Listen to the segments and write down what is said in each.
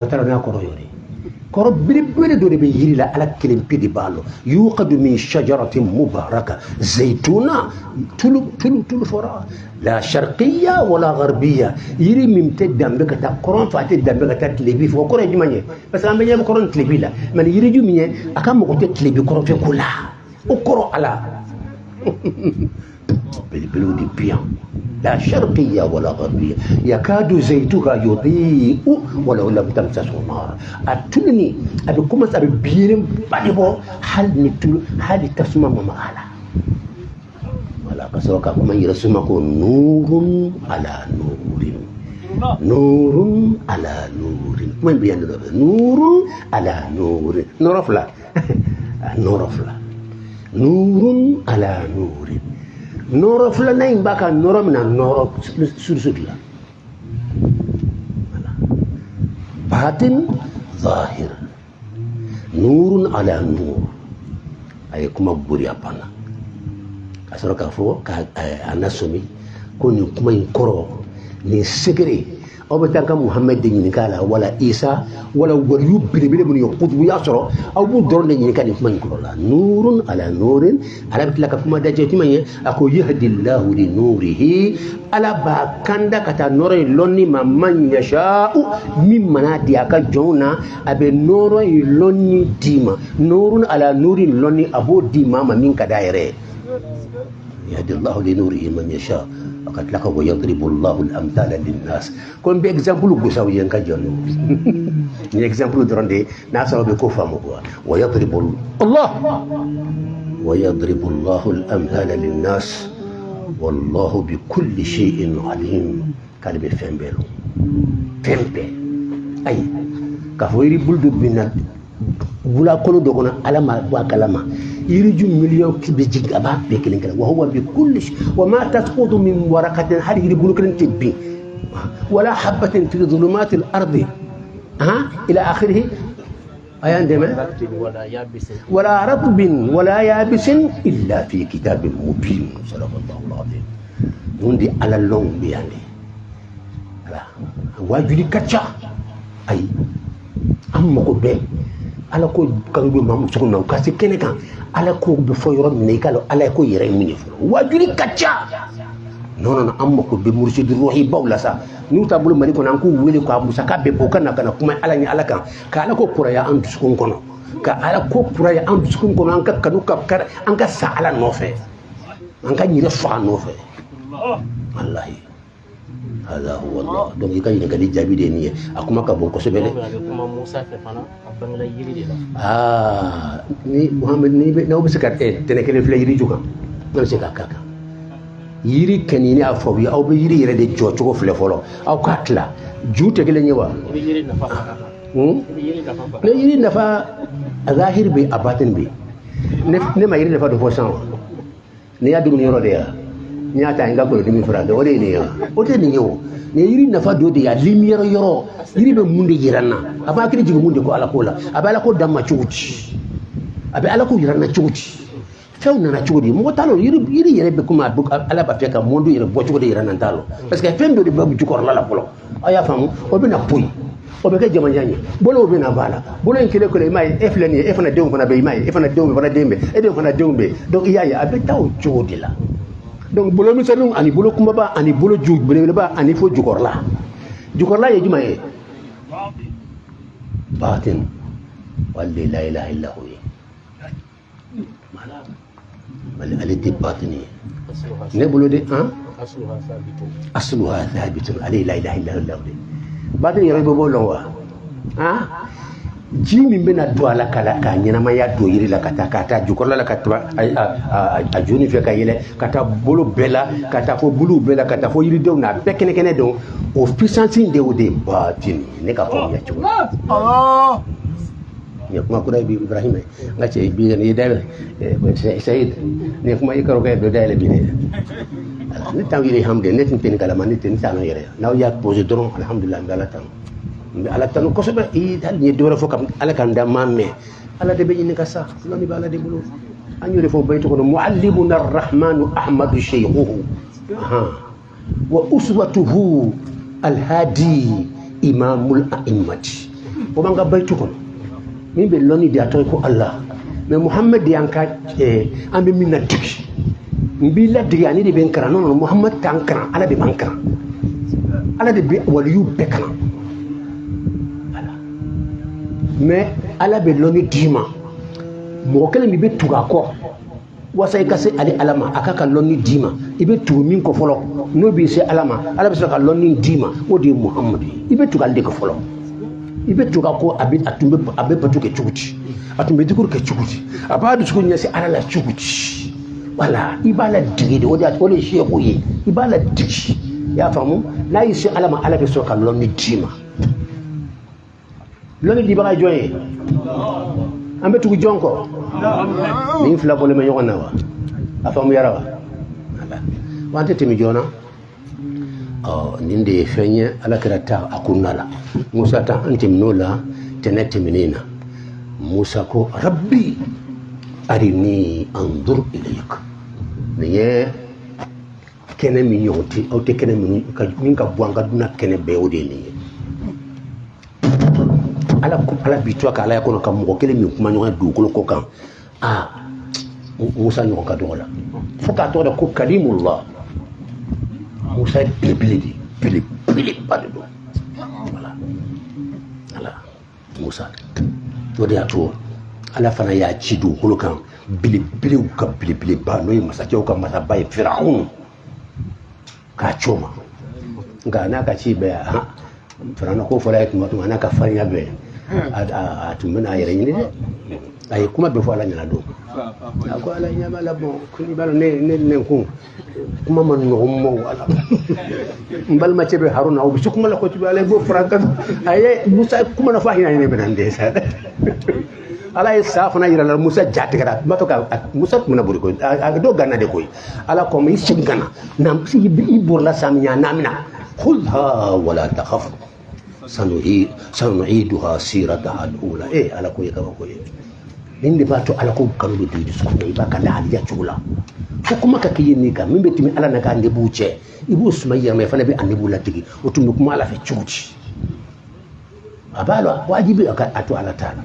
T'a n'a kɔrɔ yɔrɔ kɔrɔ belebele dɔ de bɛ yiri la, Ala kelen pe de b'a lɔn. Yuqadu min shajaratin mubaraka zaytuna, tulu tulu tulu fɔra la sharqiyya wala gharbiya. Yiri min tɛ danbe ka taa kɔrɔn fɛ, a tɛ danbe ka taa tilebi fɛ. O kɔrɔ ye jumɛn ye? Parce que an bɛ ɲɛ bɛ kɔrɔn ni tilebi la, mais ni yiriju min ye, a ka mɔgɔ tɛ tilebi kɔrɔn fɛ ko la, o kɔrɔ Ala belebelew de bi yan. La sharqiyya wala gharbiya yakadu zaytuha yudhi'u walau lam tamsashu nar. A tulu ni a bɛ commencer, a bɛ biyelenba de bɔ hali ni tulu, hali tasuma ma maga a la. Wala ka sɔrɔ ka kuma yɛrɛ suma ko nurun ala nurin, nurun ala nurin. Kuma in bɛ yan dɔ, nurun ala nurin, nɔrɔ fila, nɔrɔ fila, nurun ala nurin. Nɔrɔ filanan in b'a ka nɔrɔ min na, nɔrɔ surusu dilan batin zahir, nurun ala nur. A ye kuma bori, a banna ka sɔrɔ k'a fɔ ka a nasɔmi ko nin kuma in kɔrɔ, nin secret, aw bɛ taa ka Muhamɛd de ɲininka a la, wala Isa, wala waliyu belebele minnu ye kutubuya sɔrɔ, aw b'u dɔrɔn de ɲininka nin kuma in kɔrɔ la. Nurun ala nurin. Ala bɛ tila ka kuma dajɛ jumɛn ye? A ko yahdillahu li nurihi, Ala b'a kanda ka taa nɔrɔ in lɔnni ma, man yasha'u, min mana di a ka jɔnw na, a bɛ nɔrɔ in lɔnni d'i ma. Nurun ala nurin lɔnni, a b'o di maa ma min ka d'a yɛrɛ ye. Yahdillahu li nurihi man yasha. A ka tila ka wa yadribu Allahu al-amthala linnas. Ko n bɛ exemple gosi aw ye, n ka jɔn ni exemple dɔrɔn de ye, n'a sɔrɔ aw bɛ ko faamu quoi. Wa yadribu Allah wa yadribu Allahu al-amthala linnas wallahu bi kulli shay'in alim. K'ale bɛ fɛn bɛɛ lɔn, fɛn bɛɛ. Ayi, k'a fɔ yiri bulu dɔ binna wulakolo dɔ kɔnɔ, Ala ma bɔ a kalama. Yiriju miliyɔn bɛ jigin, a b'a bɛɛ kelen kelen. Wa huwa bi kulli wa ma tasqutu min waraqatin, hali yiri bulu kelen tɛ bin, wala habatin fi dhulumati al-ardi ha ila akhirih. Ayan dɛmɛ, wala ratbin wala yabisin illa fi kitabin mubin. Sadaqallahu alazim. Mun di Ala lɔn bɛ yan de, ala wajuli ka ca. Ayi, an mago bɛ Ala ko kanu bɛ maa muso na, u ka se kɛnɛ kan. Ala ko bɛ fɔ yɔrɔ min na, i k'a dɔn Ala ko yɛrɛ ye mun ye fɔlɔ. Wajuli ka ca. Non, non, non, an mako bɛ murusidi ruhibaw la sa. N'u t'a bolo Mali kɔnɔ, an k'u wele k'a musaka bɛɛ bɔ, u ka na ka na kuma Ala ni Ala kan, ka Ala ko kuraya an dusukun kɔnɔ, ka Ala ko kuraya an dusukun kɔnɔ, an ka kanu ka kari, an ka sa Ala nɔfɛ, an ka yɛrɛ faga nɔfɛ. Walahi, hada huwa Allah. Donc i ka ɲininkali jaabi de ye nin ye. A kuma ka bon kosɛbɛ dɛ. A bɛ kuma Musa fɛ fana, a bangela yiri de la. Aa, ni Muhammed, ni bɛ n'aw bɛ se ka tɛnɛ kelen filɛ yiri ju kan, n'aw bɛ se k'a k'a kan yiri kɛni, ne y'a fɔ aw ye, aw bɛ yiri yɛrɛ de jɔ cogo filɛ fɔlɔ, aw k'a tila ju tɛ kelen ye wa? I bɛ yiri nafa fara kan. I bɛ yiri nafa fara. Ne yiri nafa, a zahiri bɛ, a batin bɛ. Ne ma yiri nafa dɔ fɔ sisan wa? Ne y'a dumuni yɔrɔ de ya, n y'a ta n ka kolodimi furakɛ, o de ye nin ye wa? O tɛ nin ye o. Nin ye yiri nafa dɔ de ye, a lumière yɔrɔ. Yiri bɛ mun de yira n na? A b'a hakili jigin mun de ko Ala ko la? A bɛ Ala ko d'an ma cogo di? A bɛ Ala ko yira n na cogo di? Fɛnw nana cogo di? Mɔgɔ t'a lɔn. Yiri yɛrɛ bɛ komi a bɛ Ala b'a fɛ ka monde yɛrɛ bɔ cogo de yira n na, n t'a lɔn, parce que fɛn dɔ de bɛ jukɔrɔla la fɔlɔ. Aw y'a faamu, o bɛ na poyi, o bɛ kɛ jamajan ye, bolow bɛ na b'a la. Bolo in kelen kelen, i m'a ye, e filɛ nin ye, e fana denw fana bɛ yen, i m'a ye, e fana denw fana den bɛ, e denw fana denw bɛ yen. Donc i y'a ye, a bɛ taa o cogo de la. Donc bolo misɛnninw ani bolo kunbaba ani bolo ju belebeleba ani fo jukɔrɔla. Jukɔrɔla ye jumɛn ye? Batin wali la ilaha illa hu ye. Wala ale tɛ batin ye ne bolo de han. Asluha sabitun. Asluha thabitun, ale la ilaha illa Allah de. Batin yɛrɛ bɛ bɔ lɔn wa? Han, ji min bɛna don a la ka la k'a ɲɛnamaya don yiri la, ka taa ka taa jukɔrɔla la, ka taa a ju nin fɛ ka yɛlɛ ka taa bolo bɛɛ la, ka taa fo buluw bɛɛ la, ka taa fo yiridenw na, a bɛɛ kɛnɛ kɛnɛ don. O puissance in de, o de ye batin ye, ne ka faamuya cogo la. Nin ye kuma kura ye bi. Ibrahima, n ka cɛ, bi nin ye dayɛlɛ. Sayid, nin ye kuma i kɔrɔkɛ ye dɔ dayɛlɛ bi dɛ. Ne t'aw yɛrɛ hamdu, ne tun tɛ nin kalama, ne tɛ ne t'a lɔn yɛrɛ. N'aw y'a posé dɔrɔn, alhamdulilah, n bɛ Ala tanu, n bɛ Ala tanu kosɛbɛ. I hali ni ye dɔ wɛrɛ fɔ ka Ala k'an da maa mɛn, Ala de bɛ ɲini ka sa, lɔnni bɛ Ala de bolo. An y'o de fɔ bayitu kɔnɔ: muallimuna arrahmanu ahmadu sheikhuhu wa uswatuhu alhadi imamul a'immati. O b'an ka bayitu kɔnɔ min bɛ lɔnni di, a tɔgɔ ko Allah. Mais Muhammed de y'an ka an bɛ min ladege, n b'i ladege ani de bɛ n kalan. Non, non, Muhammed t'an kalan, Ala de b'an kalan, Ala de bɛ waliyu bɛɛ kalan. Voilà. Mais Ala bɛ lɔnni d'i ma, mɔgɔ kelen min bɛ tugu a kɔ walasa i ka se ale Ala ma, a ka lɔnni d'i ma. I bɛ tugu min kɔ fɔlɔ, n'o b'i se Ala ma, Ala bɛ sɔrɔ ka lɔnni d'i ma, o de ye Muhamadu ye. I bɛ tugu ale de kɔ fɔlɔ, i bɛ tugu a kɔ. A bɛ a tun bɛ a bɛ bato kɛ cogo di, a tun bɛ dikuru kɛ cogo di, a b'a dusukun ɲɛsin Ala la cogo di. Voilà, i b'a ladege de, o de o de ye seku ye, i b'a ladege. I y'a faamu? N'a y'i se Ala ma, Ala bɛ sɔrɔ ka lɔnni d'i ma. Lɔnni dibaga ye jɔn ye? An bɛ tugu jɔn kɔ? Nin fila bɔlen bɛ ɲɔgɔn na wa? A faamuyara wa? Wa an tɛ tɛmɛ joona. Ɔ, nin de ye fɛn ye Ala kɛra ta a kunna la Musa ta. An tɛmɛn'o la tɛnɛ tɛmɛnen na. Musa ko rabbi arini anzur ilayk. Nin ye kɛnɛ min ɲɔgɔn tɛ aw tɛ kɛnɛ minnu ka min ka bɔ an ka dunan kɛnɛ bɛɛ, o de ye nin ye. Ala ko Ala b'i to a ka Alaya kɔnɔ ka mɔgɔ kelen min kuma ɲɔgɔn ye dugukolo kɔ kan, aa, Musa ɲɔgɔn ka dɔgɔ la, fo k'a tɔgɔ da ko kalimullah. Musa ye belebele de, belebeleba de don. Voilà, voilà Musa. O de y'a to Ala fana y'a ci dugukolo kan, belebelew ka belebeleba, n'o ye masakɛw ka masaba ye, Firawun, k'a ci o ma. Nka n'a ka ci bɛɛ, Firawuna ko fɔra ye tuma tuma, n'a ka farinya bɛɛ, a tun bɛna a yɛrɛ ɲini dɛ. A ye kuma bɛɛ fɔ Ala ɲɛna don. A ko Ala ɲɛ b'a la. Bɔn, ko i b'a dɔn, ne kun kuma ma nɔgɔn ma o. Ala, n balimacɛ bɛ Haruna, o bɛ se kuma la kojugu. Ala b'o fara kan. A ye Musa kuma na fɔ a hinɛ hinɛ bɛ na n dɛsɛ. Ala ye sa fana yira la. Musa ja tigɛra, n b'a fɛ ka Musa tun bɛna boli koyi, a dɔw ganna de koyi. Ala ko ma i segin ka na na, i borila sa min ɲɛ n'a mina, khudha wala takhaf sanu'iduha sirataha al-ula. Eh, Ala ko ye kabako ye. Nin de b'a to Ala ko kanu bɛ don i dusukun na. I b'a ka lahaliya cogo la, fo kuma ka k'i ye nin kan min bɛ tɛmɛ Ala n'a ka nebuw cɛ, i b'o suma i yɛrɛ ma, i fana bɛ a nebuw ladege. O tun bɛ kuma Ala fɛ cogo di? A b'a la wajibi a ka a to Ala ta la.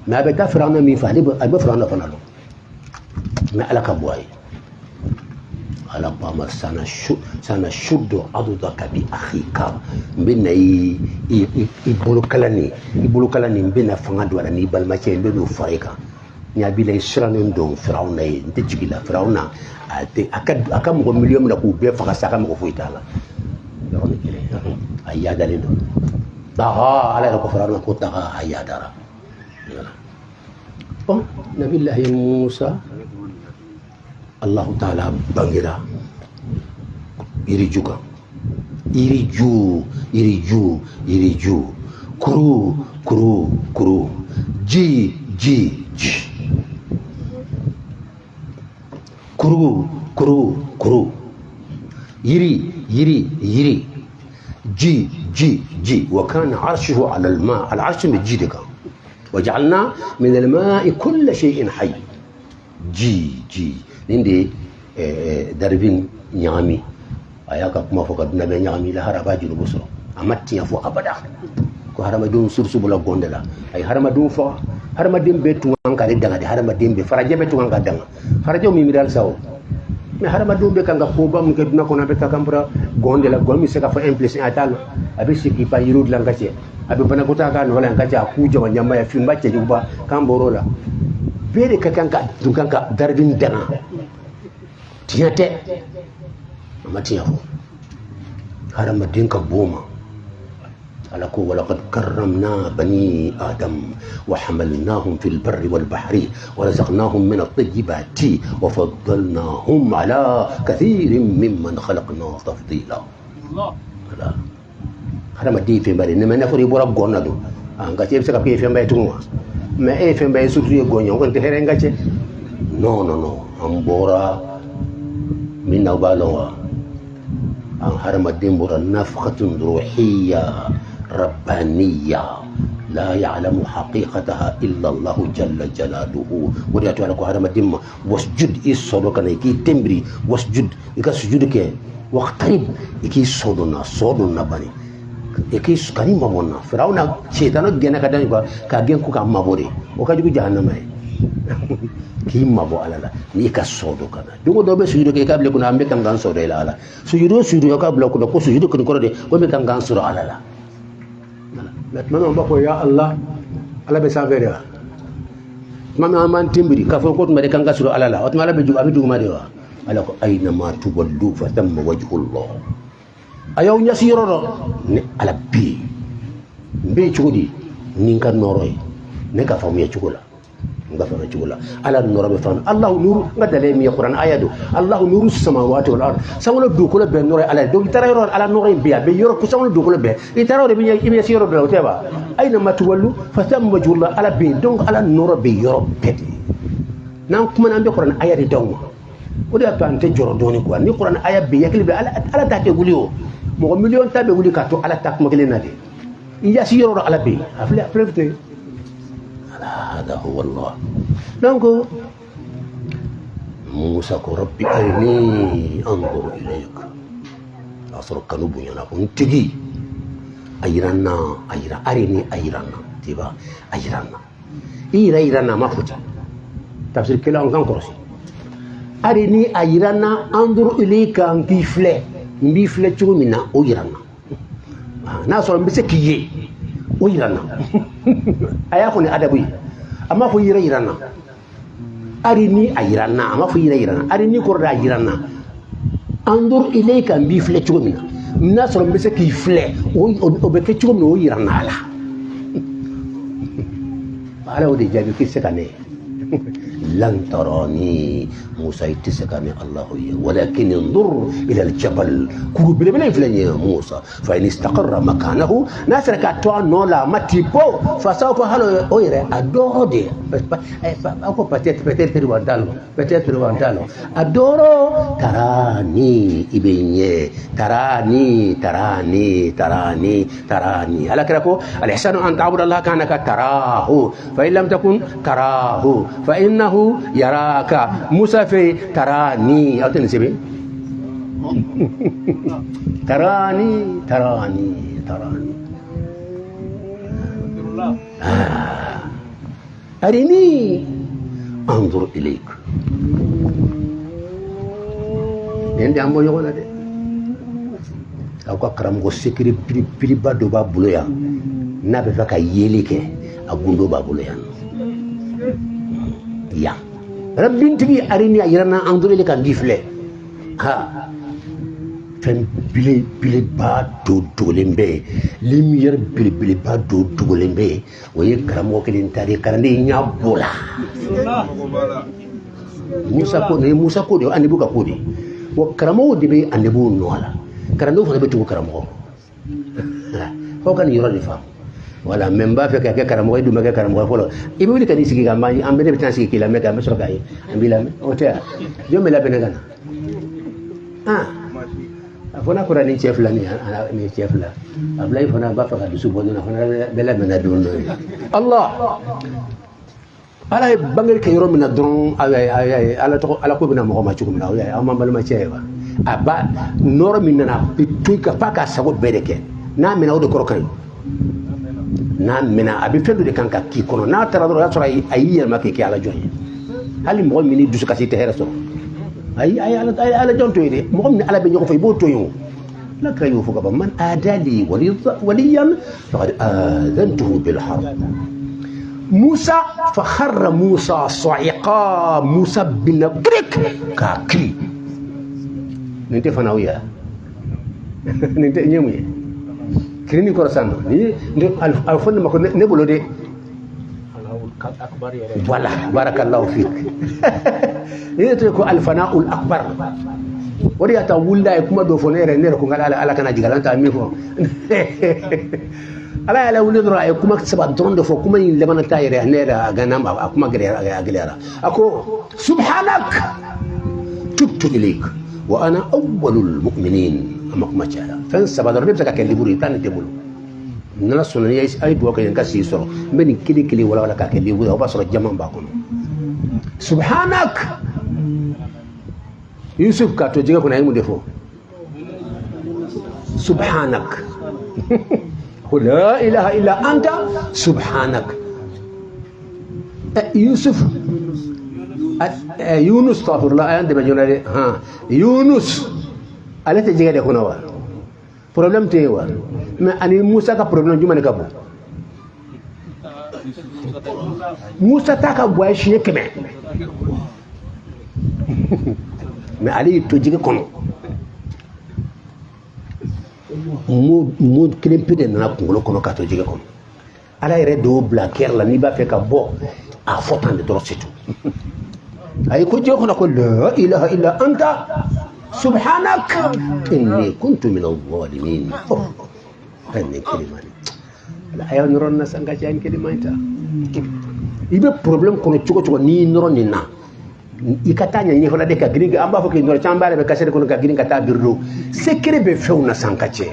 Mais a bɛ taa Firawuna min fɛ, ale bɛ a bɛ Firawuna fana lɔn. Mais Ala ka bɔ a ye, Ala ko a ma sanashuddu adudaka bi akhika. N bɛ na i bolokala nin, i bolokala nin, n bɛ na fanga don a la n'i balimacɛ ye, n bɛ n'o fara i kan. N ɲa b'i la, i sirannen don Firawuna ye, n tɛ jigin la. Firawuna a tɛ a ka mɔgɔ miliyɔn min na k'u bɛɛ faga sa, a ka mɔgɔ foyi t'a la yɔrɔnin kelen. A yadalen don taga. Ala yɛrɛ ko Firawuna ko taga, a yadara. Bon, nabilahi Musa, Allahu taala bangira yiriju kan, yiriju, yiriju, yiriju, kuru, kuru, kuru, ji, ji, ji, kuru, kuru, kuru, yiri, yiri, yiri, ji, ji, ji. Wa kana arshuhu ala alma, al arsh bɛ ji de kan. Waja'alna min alma'i kulla shay'in hayy. Ji, ji, nin de ye Darwin ɲagami. A y'a ka kuma fɔ ka dunan bɛɛ ɲagami. Lahara a b'a jurubu sɔrɔ. A ma tiɲɛ fɔ abada ko hadamadenw source bɔla gɔn de la. A ye hadamadenw faga. Hadamaden bɛɛ tun kan k'ale danga de. Hadamaden bɛɛ, farajɛ bɛɛ tun kan ka danga. Farajɛw min miiri halisa o. Mais hadamadenw bɛ kan ka koba min kɛ dunan kɔnɔ, a bɛ taa kan bɔra gɔn de la. Gɔn min se ka fɔ 1 plus 1, a t'a lɔn. A bɛ sigi k'i pan yiriw dilan ka cɛ, a bɛ banakɔtaa k'a nɔ la yan ka cɛ, a k'u jama ɲama ya finba cɛjuguba k'an bɔr'o la. Bɛɛ de ka kan ka tun kan ka Darwin danga. Tiɲɛ tɛ, a ma tiɲɛ fɔ. Hadamaden ka bon ma. Ala ko walaqad karramna bani adam wa hamalnahum fil barri wal bahri wa razaqnahum min at-tayyibati wa faddalnahum ala kathirin mimman khalaqna tafdila. Voilà, hadamaden ye fɛnba de ye. Mais n'a fɔra i bɔra gɔn na don, nka cɛ, e bɛ se ka k'e ye fɛnba ye tugun wa? Mais e ye fɛnba ye, surtout ye gɔn ye, o kɔni tɛ hɛrɛ ye n ka cɛ. Non, non, non, an bɔra min na, aw b'a lɔn wa? An hadamaden bɔra nafakatun ruhiya rabbaniya la ya'lamu haqiqataha illa Allah jalla jalaluhu. O de y'a to Ala ko hadamaden ma wasjud, i sɔdɔ ka na, i k'i tɛnbiri, wasjud, i ka sujud kɛ, waqtarib, i k'i sɔdɔ na, sɔdɔ na bani. E k'i kan'i mabɔ n na. Firawuna sitana gɛnna ka da quoi, k'a gɛn ko k'a mabɔ de, o ka jugu jahannama ye. K'i mabɔ ala la n'i ka sɔdɔ ka na don o dɔ bɛ sujudu kɛ, i k'a bila kunna an bɛ kan k'an sɔrɔ i la ala. Sujudu o sujudu, i k'a bila kunna ko sujudu kɔni kɔrɔ de ko n bɛ kan k'an sɔrɔ ala la. Mais tuma min an b'a fɔ ya Allah, ala bɛ sanfɛ de wa? Tuma min an b'an tinbiri k'a fɔ ko tuma de kan ka sɔrɔ ala la, o tuma ala bɛ a bɛ duguma de wa? Ala ko aynama tuwallu fa thamma wajhullah. A y'aw ɲɛsin yɔrɔ dɔ ni ala bɛ yen. N bɛ yen cogo di? Ni n ka nɔrɔ ye, ne ka faamuya cogo la, n ka faamuya cogo la, ala nɔrɔ bɛ faamu. Allahu nuru, n ka dalila min ye kuran aya don, Allahu nuru samawati wal ard, sankolo dugukolo bɛɛ nɔrɔ ye ala ye. Donc i taara yɔrɔ, ala nɔrɔ in bɛ yen, a bɛ yɔrɔ ko sankolo dugukolo bɛɛ, i taara yɔrɔ, i bɛ ɲɛsin yɔrɔ dɔ la, o tɛ wa? Aynama tuwallu fa thamma wajhullah, ala bɛ yen. Donc ala nɔrɔ bɛ yɔrɔ bɛɛ de. N'an kumana, an bɛ kuran aya de d'aw ma. O de y'a to an tɛ jɔrɔ dɔɔni quoi. Ni kuran aya bɛ yen, hakili bɛ ala, ala ta tɛ wuli o. Mɔgɔ miliyɔn ta bɛ wuli k'a to ala ta kuma kelen na de. I yasi yɔrɔ dɔ, ala bɛ yen, a filɛ, a filɛ ten. هذا هو الله. Donc Musa ko rabbi arini anzur ilayk. A sɔrɔ kanu bonyana ko n tigi, a yira n na, a yira, arini, a yira n na, tiba a yira n na, i yɛrɛ yira n na. A ma fɔ ten, tafsir kelen an kan kɔlɔsi. Arini, a yira n na, anzur ilayka, n k'i filɛ, n b'i filɛ cogo min na, o yira n na. N'a sɔrɔ n bɛ se k'i ye, o yira n na. A y'a fɔ ni adabu ye, a m'a fɔ yɛrɛ yira n na. Arini, a yira n na, a m'a fɔ yɛrɛ yira n na. Arini kɔrɔ de a yira n na. Anzur ilayka, n b'i filɛ cogo min na, n'a sɔrɔ n bɛ se k'i filɛ, o bɛ kɛ cogo min na, o yira n na. Ala, ala y'o de jaabi k'i tɛ se ka ne ye. Lan tarani, Musa, i tɛ se ka ne Allahu ye. Walakin inzur ila aljabal, kuru belebele in filɛ nin ye Musa, fa in istaqarra makanahu, n'a sera k'a to a nɔ la, a ma ti bɔ, fa sawfa, hali o yɛrɛ a dɔrɔ de, aw ko peut-être, peut-être wa n t'a lɔn, peut-être wa n t'a lɔn, a dɔrɔ tarani, i bɛ ɲɛ, tarani, tarani, tarani, tarani. Ala kira ko alihsanu an ta'budu Allah ka'annaka tarahu fa in lam takun tarahu fa innahu yaraka. Musa fɛ tarani, aw tɛ nin sɛbɛn, tarani, tarani, tarani. Arini anzur ilayk. Nin de an bɔ ɲɔgɔn na dɛ. Aw ka karamɔgɔ sekere belebeleba dɔ b'a bolo yan, n'a bɛ fɛ ka yeli kɛ, a gundo b'a bolo yan yan. Rabintigi arini, a yira n na, anzur ilayka, n b'i filɛ. Ha, fɛn belebeleba dɔ dogolen bɛ yen, lumière belebeleba dɔ dogolen bɛ yen, o ye karamɔgɔ kelen ta de ye, kalanden ɲɛ b'o la. Musa ko, nin ye Musa ko de ye, anibu ka ko de ye wa. Karamɔgɔw de bɛ anibuw nɔ la, kalandenw fana bɛ tugu karamɔgɔ kɔ. F'aw ka nin yɔrɔ de faamu. Wala mɛ n b'a fɛ ka kɛ karamɔgɔ ye, dun bɛ kɛ karamɔgɔ fɔlɔ, i bɛ wuli ka n'i sigi ka an bɛɛ de bɛ taa sigi k'i lamɛn, k'an bɛ sɔrɔ k'a ye an b'i lamɛn, o tɛ yan. Jɔn bɛ labɛn ne ka na? A fɔ n'a fɔra ni cɛ fila ni ni cɛ fila, a bila i fana b'a fɛ ka dusu bɔ ɲɔgɔn na, fana bɛɛ labɛnna don dɔ ye. Allah, ala ye bangeli kɛ yɔrɔ min na dɔrɔn, ala tɔgɔ, ala ko bɛna mɔgɔ ma cogo min na, o y'a ye aw ma balimacɛ ye wa. A ba nɔrɔ min nana, a bɛ to i kan f'a k'a sago bɛɛ de kɛ. N'a mɛnna, o de kɔrɔ ka ɲi. N'a mɛnna, a bɛ fɛn dɔ de kan ka k'i kɔnɔ. N'a taara dɔrɔn, o y'a sɔrɔ a y'i yɛlɛma k'i kɛ ala jɔn ye. Hali mɔgɔ min ni dusukasi tɛ hɛrɛ sɔrɔ, ayi, ayi, ala, ala jɔn to yen dɛ. Mɔgɔ min ni ala bɛ ɲɔgɔn fɛ, i b'o to yen. O ala kira y'o fɔ ka ban: man adali waliyan faqad adantuhu bil harb. Musa, fa kharra Musa sa'iqa, Musa binna kirik k'a kiri. Nin tɛ fana o ya, nin tɛ ɲɛ mun ye kirini kɔrɔ san ni a fɔ ne ma ko ne bolo de. Voilà, barakallahu fik. Ni ne tɛ ko alfana'ul akbar, o de y'a ta wulila ye kuma dɔ fɔ ne yɛrɛ, ne yɛrɛ ko n ka ala, ala kana jigin ala ta min fɔ. Ala y'a wuli dɔrɔn, a ye kuma saba dɔrɔn de fɔ. Kuma in laban ta yɛrɛ, ne yɛrɛ a gana, a kuma gɛlɛyara, a gɛlɛyara. A ko subhanak tubtu ilayk wa ana awwalul mu'minin. A ma kuma cayara, fɛn saba dɔrɔn ne bɛ se ka kɛ livre ye, taa nin tɛ bolo. N'ala sɔnna, ni a ye dugawu kɛ n ka si sɔrɔ, n bɛ nin kelen kelen walawala k'a kɛ livre ye, o b'a sɔrɔ jama b'a kɔnɔ. Subhanak. Yusuf k'a to jɛgɛ kɔnɔ, a ye mun de fɔ? Subhanak. Ko la ilaha illa anta subhanak. Yusuf, Yunus, astaghfirullah, a y'an dɛmɛ joona dɛ. Han, Yunus ale tɛ jɛgɛ de kɔnɔ wa? Problème tɛ yen wa? Mais ani Musa ka problème jumɛn de ka bon? Musa ta ka bon a ye siɲɛ 100. Mais ale y'i to jɛgɛ kɔnɔ. Mot kelen pe de nana kunkolo kɔnɔ k'a to jɛgɛ kɔnɔ. Ala yɛrɛ de y'o bila kɛrɛ la, n'i b'a fɛ ka bɔ a fɔ tan de dɔrɔn, c'est tout. A ye ko jɛgɛ kɔnɔ ko la ilaha illa anta subhanak inni kuntu min adh-dhalimin. Nin kelima nin a y'aw nɔrɔ na san ka caya nin kelima in ta. I bɛ problème kɔnɔ cogo cogo, n'i nɔrɔ nin na, i ka taa ɲɛɲini fana de ka girin. An b'a fɔ k'i nɔrɔ caman b'a yɛrɛ bɛ kasɛri kɔnɔ ka girin ka taa birido. Secret bɛ fɛnw na san ka cɛ.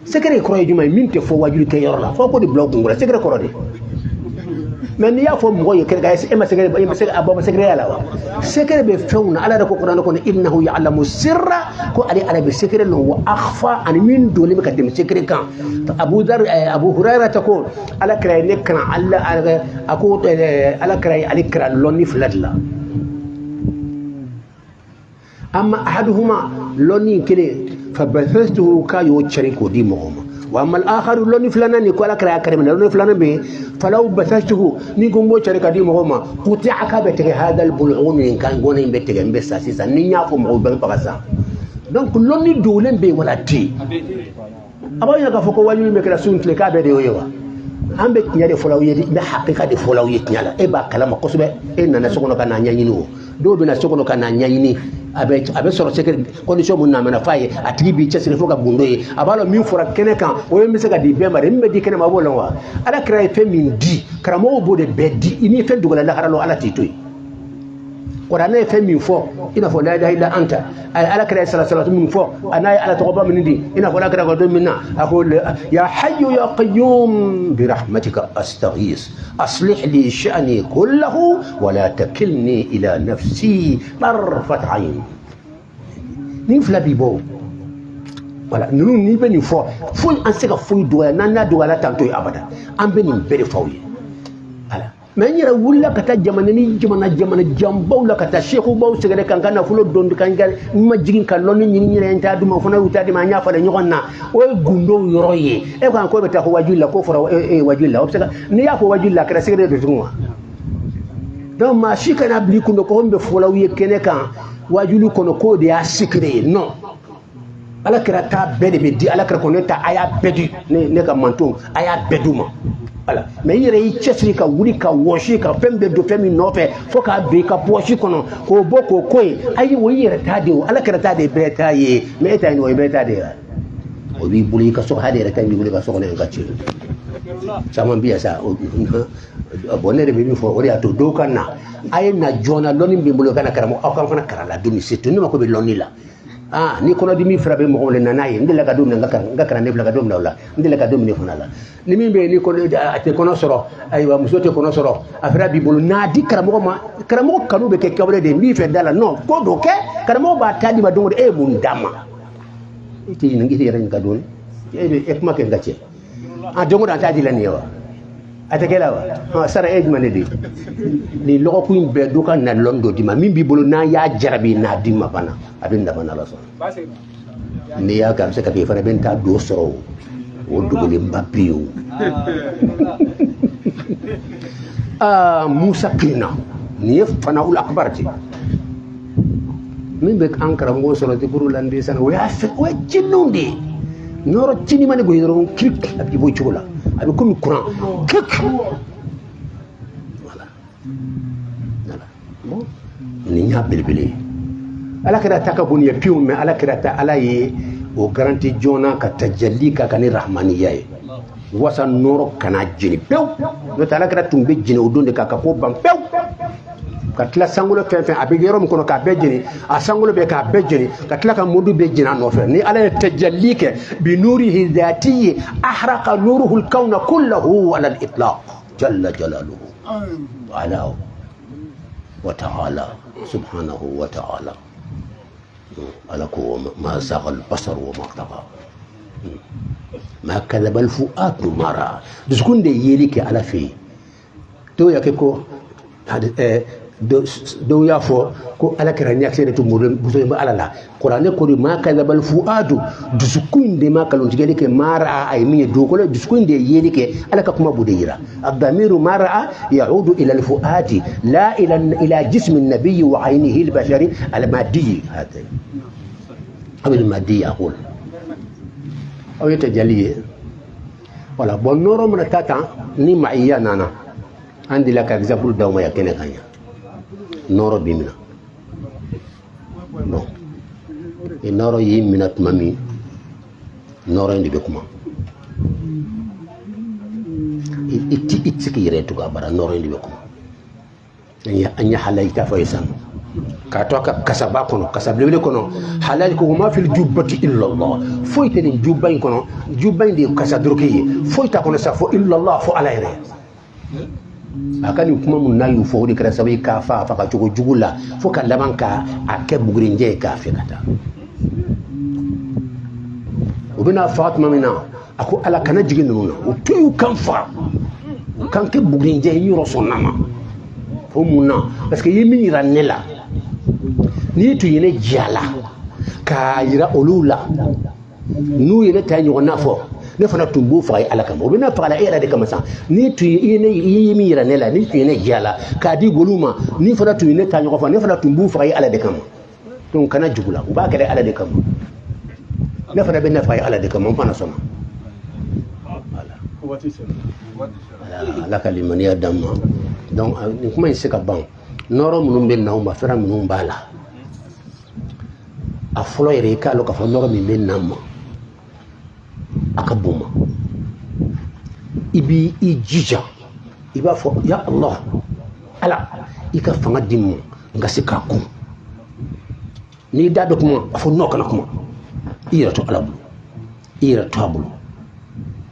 Secret kɔrɔ ye jumɛn ye? Min tɛ fɔ wajuli kɛ yɔrɔ la, fo ko de bila o kun la. Secret kɔrɔ de. Mais n'i y'a fɔ mɔgɔ ye kɛnɛ kan, e ma secret, e ma se a bɔ secret ya la wa? Secret bɛ fɛnw na. Ala yɛrɛ ko kuranɛ kɔnɔ innahu ya'lamu sirra, ko ale Ala bɛ secret lɔn, wa akhfa, ani min dogolen bɛ ka tɛmɛ secret kan. Abu Dhar, Abu Hurairah ta ko Ala kira ye ne kalan, Ala a ko Ala kira ye ale kira lɔnni fila de la. Amma ahaduhuma, lɔnni kelen, fa bathastuhu, k'a y'o cɛri k'o di mɔgɔw ma. Wa amma al-akharu, lɔnni filanan nin ko Ala kira y'a kari minɛ, lɔnni filanan bɛ yen, falaw bathastuhu, ni ko n b'o cɛri ka di mɔgɔw ma, quti'a, k'a bɛ tigɛ, hadal bul'un, nin kan gɔnɛ in bɛ tigɛ, n bɛ sa sisan, ni n y'a fɔ mɔgɔw bɛ n faga sisan. Donc lɔnni dogolen bɛ yen wala tɛ yen? A b'a ɲininka k'a fɔ ko wajulu bɛ kɛra su ni tile k'a bɛɛ de y'o ye wa? An bɛ tiɲɛ de fɔla aw ye, n bɛ hakika de fɔla aw ye tiɲɛ la. E b'a kalama kosɛbɛ, e nana so kɔnɔ ka n'a ɲɛɲini o. Dɔw bɛ na so kɔnɔ ka n'a ɲɛɲini, a bɛ sɔrɔ secret condition mun na, a mana f'a ye, a tigi b'i cɛsiri fo ka gundo ye. A b'a dɔn min fɔra kɛnɛ kan, o ye n bɛ se ka di bɛɛ ma de, min bɛ di kɛnɛ ma, a b'o lɔn wa? Ala kira ye fɛn min di, karamɔgɔw b'o de bɛɛ di. I ni fɛn dogola lahara la, Ala t'i to yen. Kuranɛ ye fɛn min fɔ, i n'a fɔ la ilaha illa anta, a ye Ala kira ye salatu min fɔ, a n'a ye Ala tɔgɔba min di, i n'a fɔ Ala kira ka don min na a ko ya hayyu ya qayyum bi rahmatika astaghis aslih li sha'ni kullahu wa la takilni ila nafsi tarfat ayn. Nin fila b'i bɔ. Voilà, ninnu n'i bɛ nin fɔ, foyi an tɛ se ka foyi dɔgɔya, n'an y'a dɔgɔya, Ala t'an to yen abada. An bɛ nin bɛɛ de fɔ aw ye. Voilà. Mais n yɛrɛ wulila ka taa jamana ni jamana jamana janbaw la, ka taa sekubaw sɛgɛrɛ, ka n ka nafolo don, ka n ka n ma jigin ka lɔnni ɲini n yɛrɛ, n t'a d'u ma, o fana y'u ta di ma, an y'a falen ɲɔgɔn na. O ye gundow yɔrɔ ye. E ko k'o bɛ taa fɔ wajuli la, k'o fɔra e wajuli la, o bɛ se ka n'i y'a fɔ wajuli la, a kɛra sɛgɛrɛ de tugun wa? Donc maa si kana bila i kun ko n bɛ fɔla aw ye kɛnɛ kan wajuli kɔnɔ k'o de y'a secret ye. Non, Ala kira ta bɛɛ de bɛ di. Ala kira ko ne ta, a y'a bɛɛ di ne ka mantonw, a y'a bɛɛ d'u ma. Voilà. Mais i yɛrɛ y'i cɛsiri ka wuli ka wɔsi ka fɛn bɛɛ don fɛn min nɔfɛ fo k'a don i ka pɔsi kɔnɔ k'o bɔ k'o ko ye, ayi, o y'i yɛrɛ ta de ye o. Ala kira ta de ye bɛɛ ta ye, mais e ta ye o ye bɛɛ ta de ye. O b'i bolo i ka so, hali yɛrɛ ta b'i bolo i ka so kɔnɔ yen ka ci caman bɛ yan sa. Bon, ne de bɛ min fɔ, o de y'a to dɔw ka na, a ye na joona, lɔnni bɛ n bolo ka na karamɔgɔ, aw kan fana kalan la don surtout ne mako bɛ lɔnni la. Ah, ni kɔnɔdimi fura bɛ mɔgɔw la, na n'a ye. N delila ka don minɛ, n ka kalanden filɛ ka don minɛ o la, n delila ka don minɛ fana la. Ni min bɛ yen, ni kɔnɔ a tɛ kɔnɔ sɔrɔ, ayiwa, muso tɛ kɔnɔ sɔrɔ, a fɛrɛ b'i bolo, n'a di karamɔgɔ ma, karamɔgɔ kanu bɛ kɛ kɛwale de ye, n b'i fɛ da la. Non, ko dɔ kɛ, karamɔgɔ b'a ta d'i ma don o don, e ye mun d'a ma? E tɛ ɲininka, i tɛ yɛrɛ ɲininka dɔɔni, e bɛ e kuma kɛ n ka cɛ. Ah, don o don a t'a di la nin ye wa? A tɛ kɛ la wa? Sara e jumɛn de di nin lɔgɔkun in bɛɛ, dɔ ka na lɔnni dɔ d'i ma min b'i bolo, n'a y'a jarabi n'a d'i ma fana, a bɛ nafa n'Ala sɔnna. N'i y'a kɛ, a bɛ se ka kɛ i fana bɛ taa dɔ sɔrɔ o, o dogolenba bɛ yen o. Aa, Musa kirinna, nin ye fanawul akbar de min bɛ an karamɔgɔ sɔrɔ zikuru la ndesan, o y'a fɛ, o ye jinɛw de ye. Nɔrɔ cini ma ne gosi dɔrɔn, kirik, a bɛ bɔ cogo la, a bɛ komi kuran, kirik. Voilà, voilà. Bon, nin y'a belebele ye. Ala kɛra ta ka bon ye pewu, mais Ala kɛra ta, Ala ye o garanti joona ka tajalli ka ni rahmaniya ye, wasa nɔrɔ kana jeni pewu. N'o tɛ, Ala kɛra tun bɛ jeni o don de k'a ka ko ban pewu, ka tila sankolo fɛn fɛn a bɛ yɔrɔ min kɔnɔ k'a bɛɛ jeni, a sankolo bɛɛ k'a bɛɛ jeni, ka tila ka modu bɛɛ jeni a nɔfɛ. Ni Ala ye tajalli kɛ bi nurihi dhatiyi, ahraqa nuruhu alkawna kullahu ala al-itlaq, jalla jalaluhu ala wa ta'ala subhanahu wa ta'ala. Ala ko ma zagha al-basar wa ma tagha. Ma kadhabal fuadu ma ra'a, dusukun de yeli kɛ Ala fɛ yen. Dɔw y'a kɛ ko dɔw y'a fɔ ko Ala kɛra ɲakisɛ de tun bolo bɛ Ala la. Kuranɛ ko de ma kadhabal fuadu, dusukun de ma kalontigɛli kɛ, ma ra'a, a ye min ye dugukolo, dusukun de ye yeli kɛ, Ala ka kuma b'o de yira. Ad-damiru ma ra'a ya'udu ila al-fuadi la ila jismi an-nabiyyi wa aynihi al-bashari al-maddi, hada aw al-maddi aqul aw yatajalli ye. Voilà, bon nɔrɔ mana taa tan ni ma'iya nana, an delila ka exemple d'aw ma yan kɛnɛ kan yan. Nɔrɔ b'i minɛ, bon ni nɔrɔ y'i minɛ tuma min, nɔrɔ in de bɛ kuma, i ti se k'i yɛrɛ tugu a bara, nɔrɔ in de bɛ kuma. An ye halayi ta fɔ ye sisan k'a to a ka kasaba kɔnɔ, kasa belebele kɔnɔ, halali ko ma fil jubbati illallah, foyi tɛ nin juba in kɔnɔ, juba in de ye kasa doroke ye, foyi t'a kɔnɔ sa fo illallah, fo Ala yɛrɛ. A ka nin kuma mun n'a y'u fɔ, o de kɛra sababu ye k'a fa a faga cogo jugu la, fo ka laban ka a kɛ bugurinjɛ ye k'a fɛ ka taa. U bɛna faga tuma min na, a ko Ala kana jigin ninnu na, u to y'u kan faga, u kan kɛ bugurinjɛ ye, n yɔrɔ sɔnna ma. O mun na? Parce que i ye min yira ne la, n'i tun ye ne diya la k'a yira olu la, n'u ye ne ta ɲɔgɔnna fɔ, ne fana tun b'o faga Ala kama, o bɛna faga la e yɛrɛ de kama sa. N'i tun ye ne, i ye min yira ne la, n'i tun ye ne diya la k'a di olu ma, n'i fana tun ye ne ta ɲɔgɔn fɔ, ne fana tun b'u faga Ala de kama. Donc kana jugu la, u b'a kɛ Ala de kama, ne fana bɛ ne faga Ala de kama, n fana sɔnna. Voilà, Ala ka limaniya d'an ma. Donc nin kuma in tɛ se ka ban. Nɔrɔ minnu bɛ na aw ma, fɛrɛ minnu b'a la, a fɔlɔ yɛrɛ, i k'a lɔn k'a fɔ nɔrɔ min bɛ na ma, a ka bon ma, i b'i i jija, i b'a fɔ ya Allah, Ala i ka fanga di n ma n ka se k'a kun. N'i da bɛ kuma, a fɔ nɔ kana kuma, i yɛrɛ to Ala bolo, i yɛrɛ to a bolo,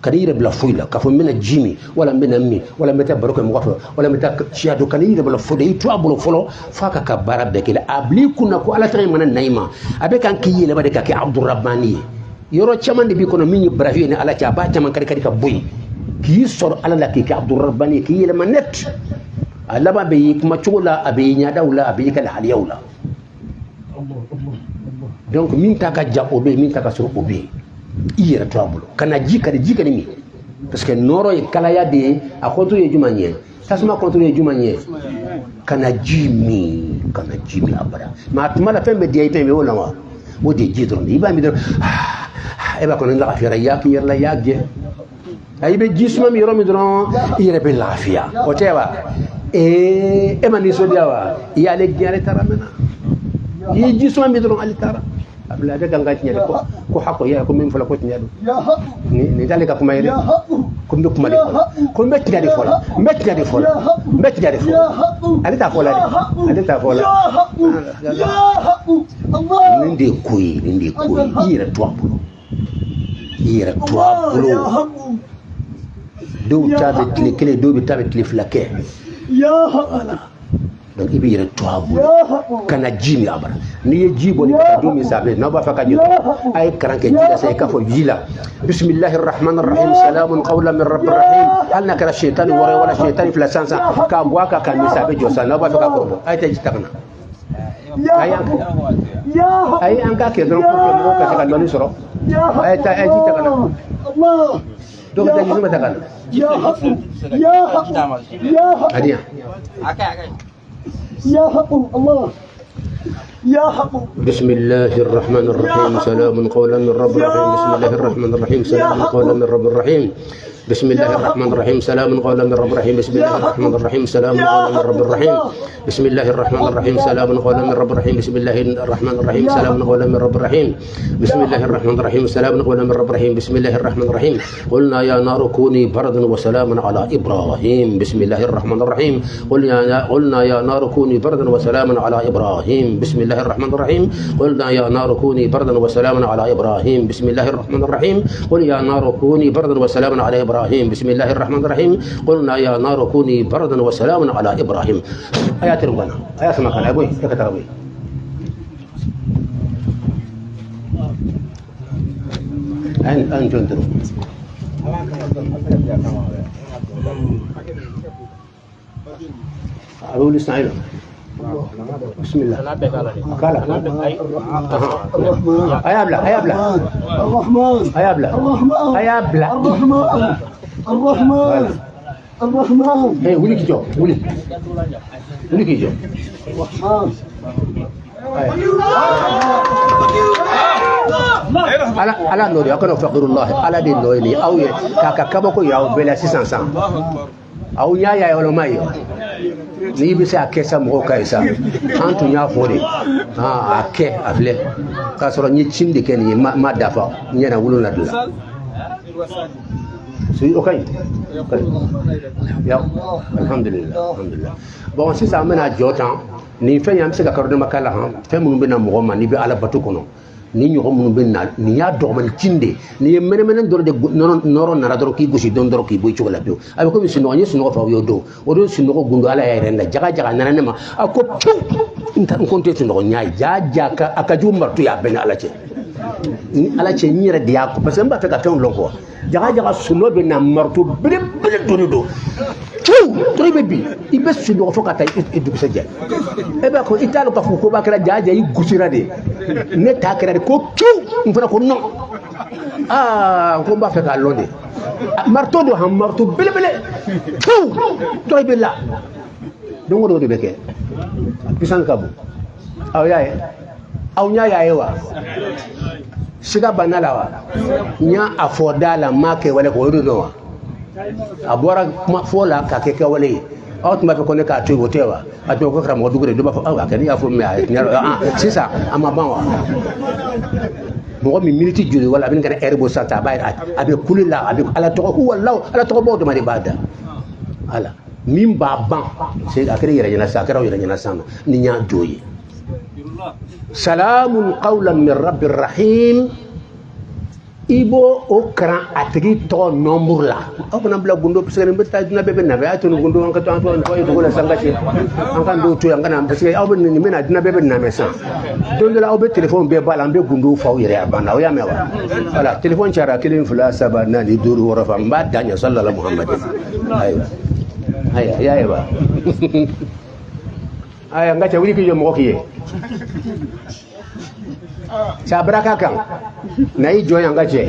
ka n'i yɛrɛ bila foyi la k'a fɔ n bɛna ji min, wala n bɛna min, wala n bɛ taa baro kɛ mɔgɔ fɛ, wala n bɛ taa siya dɔn, ka n'i yɛrɛ bila foyi la, i to a bolo fɔlɔ f'a ka baara bɛɛ kɛ. A bil'i kunna ko Ala tɛgɛ mana na i ma, a bɛ kan k'i yɛlɛma de ka kɛ Abdurabani ye. Yɔrɔ caman de b'i kɔnɔ min ye baraji ye ni Ala cɛ, a b'a caman kari kari ka bɔ yen k'i sɔrɔ Ala la, k'i kɛ Abdurabani ye, k'i yɛlɛma net. A laban bɛ y'i kuma cogo la, a bɛ y'i ɲɛdaw la, a bɛ y'i ka lahaliyaw la. Donc min ta ka ja o bɛ yen, min ta ka sɔrɔ o bɛ yen, i yɛrɛ to a bolo, kana ji ka di, ji ka di min, parce que nɔrɔ ye kalaya de ye. A contre ye jumɛn ye? Tasuma contre ye jumɛn ye? Kana ji min, kana ji min abada. Mais a tuma la fɛn bɛ diya i ta in bɛ o la wa, o de ye ji dɔrɔn de. I b'a min dɔrɔn, e b'a kɔnɔ lafiyara, i y'a k'i yɛrɛ la, i y'a gɛn. I bɛ ji suma min yɔrɔ min dɔrɔn, i yɛrɛ bɛ lafiya, o tɛ wa? Ee, e ma nisɔndiya wa? I y'ale gɛn, ale taara mɛnna. I ye ji suma min dɔrɔn, ale taara. A bila a bɛ kan ka tiɲɛ de ko ko hakɔ ya ko min fɔla ko tiɲɛ don. Nin t'ale ka kuma ye dɛ, ko n bɛ kuma de fɔ la, ko n bɛ tiɲɛ de fɔ la, n bɛ tiɲɛ de fɔ la, n bɛ tiɲɛ de fɔ la. Ale t'a fɔ la dɛ, ale t'a fɔ la. Nin de ye ko ye, nin de ye ko ye. I yɛrɛ to a bolo, i yɛrɛ to a bolo. Dɔw ta bɛ tile kelen, dɔw bɛ taa bɛ tile 2 kɛ. Voilà, donc i b'i yɛrɛ to a bolo, kana ji min abada. N'i ye ji bɔ ni ka taa don min sanfɛ, n'aw b'a fɛ ka jɔ, a ye karan kɛ ji la sisan, i k'a fɔ ji la bisimilahi rahman rahim, salamun qawlan min rabbir rahim. Hali n'a kɛra shetani 6 ye wala shetani 2 sisan sisan, k'a bɔ a kan k'a min sa, a bɛ jɔ sisan. N'aw b'a fɛ ka kɔrɔbɔ, a ye taa ji ta ka na. A ye an k'a kɛ dɔrɔn pour que mɔgɔw ka se ka dɔɔni sɔrɔ. A ye taa, a ye ji ta ka na. Dɔw bɛ taa ji suma ta ka na. A di yan. يا حق الله، يا حق. بسم الله الرحمن الرحيم، سلام قولا من رب رحيم. بسم الله الرحمن الرحيم، سلام قولا من رب رحيم. بسم الله الرحمن الرحيم، سلام قولا من رب رحيم. بسم الله الرحمن الرحيم، سلام قولا من رب رحيم. بسم الله الرحمن الرحيم، سلام قولا من رب رحيم. بسم الله الرحمن الرحيم، سلام قولا من رب رحيم. بسم الله الرحمن الرحيم، سلام قولا من رب رحيم. بسم الله الرحمن الرحيم، قلنا يا نار كوني بردا وسلاما على إبراهيم. بسم الله الرحمن الرحيم، قلنا يا نار كوني بردا وسلاما على إبراهيم. بسم الله الرحمن الرحيم، قلنا يا نار كوني بردا وسلاما على إبراهيم. بسم الله الرحمن الرحيم، قل يا نار كوني بردا وسلاما على إبراهيم. بسم الله الرحمن الرحيم، قلنا يا نار كوني بردا وسلاما على إبراهيم. آيات ربنا آيات ما كان أبوي كتر أبوي. An jɔn dɔrɔn. A bɛ wuli sisan ayiwa. Bismillah. Kala. A y'a bila, a y'a bila. A y'a bila. A y'a bila. الرحمن الرحمن. Hey, wuli k'i jɔ, wuli. Wuli k'i jɔ. الرحمن. Ala ala nɔ de, aw kana fakirulahi, ala de nɔ ye nin ye aw ye k'a ka kabako yira aw bɛɛ la sisan sisan. Aw y'a ye yɔrɔ ma ye. N'i bɛ se a kɛ sa mɔgɔw ka ye sa, an tun y'a fɔ de, a kɛ a filɛ k'a sɔrɔ n ye cin de kɛ nin ye, ma dafa n ɲɛna wolonwula de la. O ka ɲi. Ya, alhamdulillah, alhamdulillah. Bon, sisan an bɛna jɔ tan nin fɛn in, an bɛ se ka kɔrɔdama k'a la han. Fɛn minnu bɛ na mɔgɔ ma n'i bɛ ala bato kɔnɔ, ni ɲɔgɔn minnu bɛ na, nin y'a dɔgɔmani cin de, nin ye mɛnɛmɛnɛ dɔrɔn de, nɔrɔ nana dɔrɔn k'i gosi dɔn dɔrɔn k'i bɔ i cogo la pewu. A bɛ komi sunɔgɔ, n ye sunɔgɔ fɔ aw ye o don, o don sunɔgɔ gundo ala y'a yɛrɛ la jaga jaga nana ne ma, a ko pewu, n ko n tɛ sunɔgɔ, n y'a ye ja ja a ka jugu marito ye, a bɛɛ ni ala cɛ, ni ala cɛ, n yɛrɛ de y'a ko parce que n b'a fɛ ka fɛnw lɔn quoi. Jaga jaga sunɔgɔ bɛ na, marito belebele donni don pewu dɔrɔn, i bɛ bin, i bɛ sunɔgɔ fo ka taa i dugusɛjɛ, e b'a ko i t'a dɔn k'a fɔ ko b'a kɛra ja ja i gosira de, ne ta kɛra de ko pewu, n fana ko non, aa ko n b'a fɛ k'a lɔn de, marito don han, marito belebele pewu dɔrɔn i bɛ la don o don, o de bɛ kɛ, a puissance ka bon. Aw y'a ye, aw ɲa y'a ye wa, siga banna la wa, n y'a a fɔ da la, n m'a kɛ wale kɔ, o de don wa, a bɔra kuma fɔ la k'a kɛ kɛwale ye. Aw tun b'a fɛ ko ne k'a to yen, o tɛ wa, a tun ko karamɔgɔ dugu de, dɔ b'a fɔ aw a kɛ ne y'a fɔ mɛ a tiɲɛ sisan a ma ban wa. Mɔgɔ min miniti joli wala a bɛ ka na ɛri bɔ sisan, a b'a a bɛ kule la, a bɛ ala tɔgɔ walaw ala tɔgɔ baw dama de b'a da ala min b'a ban, a kɛra yɛrɛ ɲɛna sisan, a kɛra aw yɛrɛ ɲɛna sisan ni n y'a jɔ ye. Salamun qawlan min rabbir rahim, i b'o o karan a tigi tɔgɔ nɔnburu la. Aw kana bila gundo parce que nin bɛ taa dunan bɛɛ bɛ nafɛ, a y'a to nin gundo an ka to an to an dugu la sisan ka se an ka dɔw to yen, an kana parce que aw bɛ nin bɛna dunan bɛɛ bɛ nafɛ sisan. Don dɔ la aw bɛ telefɔni bɛɛ b'a la, an bɛ gundo f'aw yɛrɛ a banna, aw y'a mɛn wa? Voilà, telefɔni cayara 1 2 3 4 5 6 fa, n b'a da ɲɛ sallallahu Muhammad. Ayiwa ayiwa, i y'a ye wa? Ayiwa, n ka cɛ wuli k'i jɔ mɔgɔ k'i ye. Sabara ka kan na i jɔ yan ka cɛ,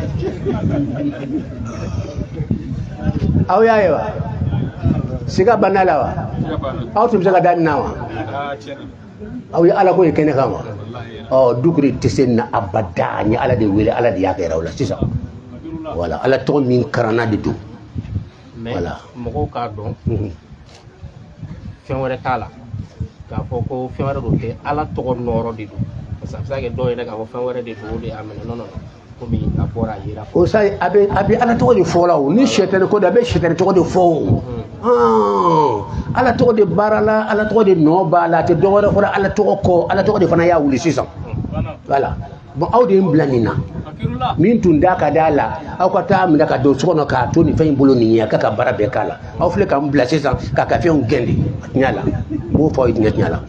aw y'a ye wa? Siga banna la wa? Aw tun bɛ se ka da nin na wa? Aw ye ala ko ye kɛnɛ kan wa? Ɔ dukure tɛ se na abada, n ye ala de wele, ala de y'a kɛ aw la sisan. Voilà, ala tɔgɔ min karanna de don. Mais mɔgɔw k'a dɔn fɛn wɛrɛ t'a la k'a fɔ ko fɛn wɛrɛ don tɛ, ala tɔgɔ nɔrɔ de don. Parce que a bɛ se ka kɛ dɔw yɛrɛ k'a fɔ fɛn wɛrɛ de don, o de y'a minɛ. Non non, komi a bɔra a yera. O sa a bɛ ala tɔgɔ de fɔ la o, ni sɛtɛni ko de, a bɛ sɛtɛni tɔgɔ de fɔ o. Ala tɔgɔ de baara la, ala tɔgɔ de nɔ b'a la, a tɛ dɔ wɛrɛ fɔ la ala tɔgɔ kɔ, ala tɔgɔ de fana y'a wuli sisan. Voilà, bon aw de ye n bila nin na, min tun da ka d'a la, aw ka taa minɛ ka don so kɔnɔ k'a to nin fɛn in bolo nin ye, a ka baara bɛɛ k'a la. Aw filɛ ka n bila sisan k'a ka fɛnw gɛn de, a tiɲɛ la, n b'o fɔ aw ye tiɲɛ tiɲɛ la.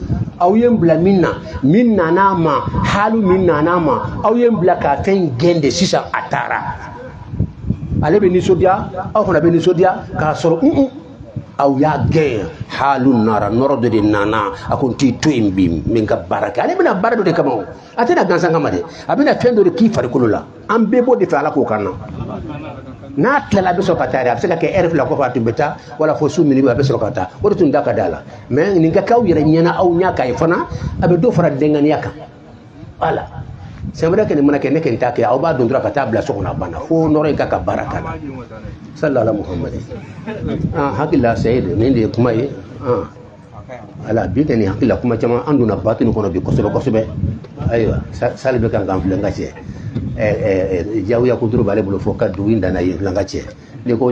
Aw ye n bila min na, min nana a ma, hali min nana a ma, aw ye n bila k'a fɛn gɛn de sisan, a taara. Ale bɛ nisɔndiya, aw fana bɛ nisɔndiya k'a sɔrɔ aw y'a gɛn, halu nara, nɔrɔ dɔ de nana, a ko n t'i to yen bi, n bɛ n ka baara kɛ. Ale bɛna baara dɔ de kama o, a tɛna gansan kama dɛ, a bɛna fɛn dɔ de k'i farikolo la, an bɛɛ b'o de fɛ, ala k'o kan na. N'a tilala a bɛ sɔrɔ ka taa yɛrɛ, a bɛ se ka kɛ ɛri 2 kɔfɛ a tun bɛ taa, wala fo su minuit a bɛ sɔrɔ ka taa, o de tun da ka d'a la. Mais nin ka k'aw yɛrɛ ɲɛna, aw ɲɛ k'a ye fana, a bɛ dɔ fara denganiya kan. Voilà, c'est vrai que nin mana kɛ, ne kɛ nin t'a kɛ, aw b'a don dɔrɔn ka taa bila so kɔnɔ, a banna, fo nɔrɔ in ka baara k'a la. Sallallahu Muhammad. Hakili la Seyid, nin de ye kuma ye. Ala bi kɛ nin hakili la kuma caman, an donna batini kɔnɔ bi kosɛbɛ kosɛbɛ. Ayiwa, sali bɛ kan k'an filɛ n ka cɛ. Jagoya kunturu b'ale bolo fo ka dugu in danna yen filɛ n ka cɛ. N'i ko